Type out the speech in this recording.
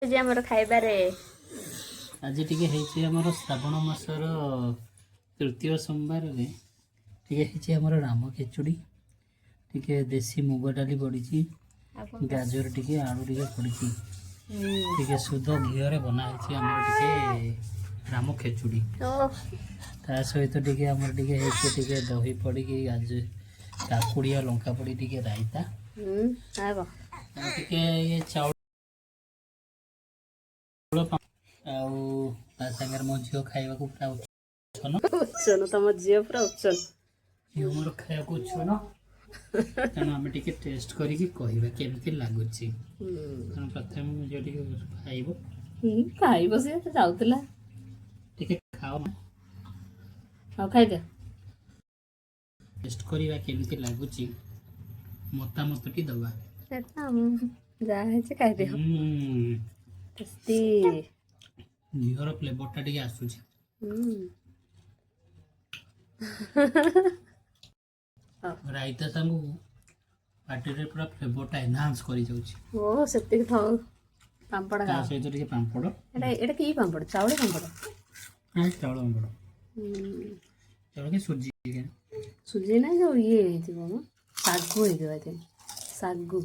ଆଜି ଆମର ଖାଇବାରେ? ଆଜି ଟିକେ ହେଇଛି ଆମର ଶ୍ରାବଣ ମାସର ତୃତୀୟ ସୋମବାରରେ ଟିକେ ହେଇଛି ଆମର ରାମ ଖେଚୁଡ଼ି। ଟିକେ ଦେଶୀ ମୁଗ ଡାଲି ପଡ଼ିଛି। ଆଉ କଣ? ଗାଜର ଟିକେ, ଆଳୁ ଟିକେ ପଡ଼ିଛି। ଟିକେ ଶୁଦ୍ଧ ଘିଅରେ ବନା ହେଇଛି ଆମର ଟିକେ ରାମ ଖେଚୁଡ଼ି। ଓ। ତା ସହିତ ଟିକେ ଆମର ଟିକେ ହେଇଛି ଟିକେ ଦହି ପଡ଼ିକି, ଗାଜର, କାକୁଡ଼ି ଆଉ ଲଙ୍କା ପଡ଼ି ଟିକେ ରାଇତା। ଆଉ କଣ? ଆଉ ଟିକେ ଇଏ ଚାଉଳ ଆଉ ତା ସାଙ୍ଗରେ ମୋ ଝିଅ ଖାଇବାକୁ ପୁରା ଉଛନ। ଉଛନ, ତମ ଝିଅ ପୁରା ଉଛନ। ଝିଅ ମୋର ଖାଇବାକୁ ଉଛନ। ତେଣୁ ଆମେ ଟିକେ ଟେଷ୍ଟ କରିକି କହିବା କେମିତି ଲାଗୁଛି। ତେଣୁ ପ୍ରଥମେ ମୋ ଝିଅ ଟିକେ ଖାଇବ। ଖାଇବ, ସିଏ ତ ଯାଉଥିଲା। ଟିକେ ଖାଅ। ହଉ, ଖାଇଦେ। ଟେଷ୍ଟ କରିବା କେମିତି ଲାଗୁଛି, ମତାମତଟି ଦବା। ଯାହା ହେଇଛି ଖାଇଦିଅ। ଟେଷ୍ଟି। ଘିଅର ଫ୍ଲେଭରଟା ଟିକେ ଆସୁଛି। ରାଇତା ସାଙ୍ଗକୁ ପାଟିରେ ପୁରା ଫ୍ଲେଭରଟା ଏନହାନ୍ସ କରିଯାଉଛି। ଓ, ସେତିକି ଥାଉ, ପାମ୍ପଡ଼ ତା ଖାଅ। ସହିତ ଟିକେ ପାମ୍ପଡ଼। ଏଇଟା କି ପାମ୍ପଡ଼? ଚାଉଳ ପାମ୍ପଡ଼? ହଁ, ଚାଉଳ ପାମ୍ପଡ଼। ଚାଉଳ କି ସୁଜି ଟିକେ। ସୁଜି ନା ଯୋଉ ଇଏ ହେଇଥିବ ମ, ଶାଗୁ ହେଇଥିବ, I think ଶାଗୁ।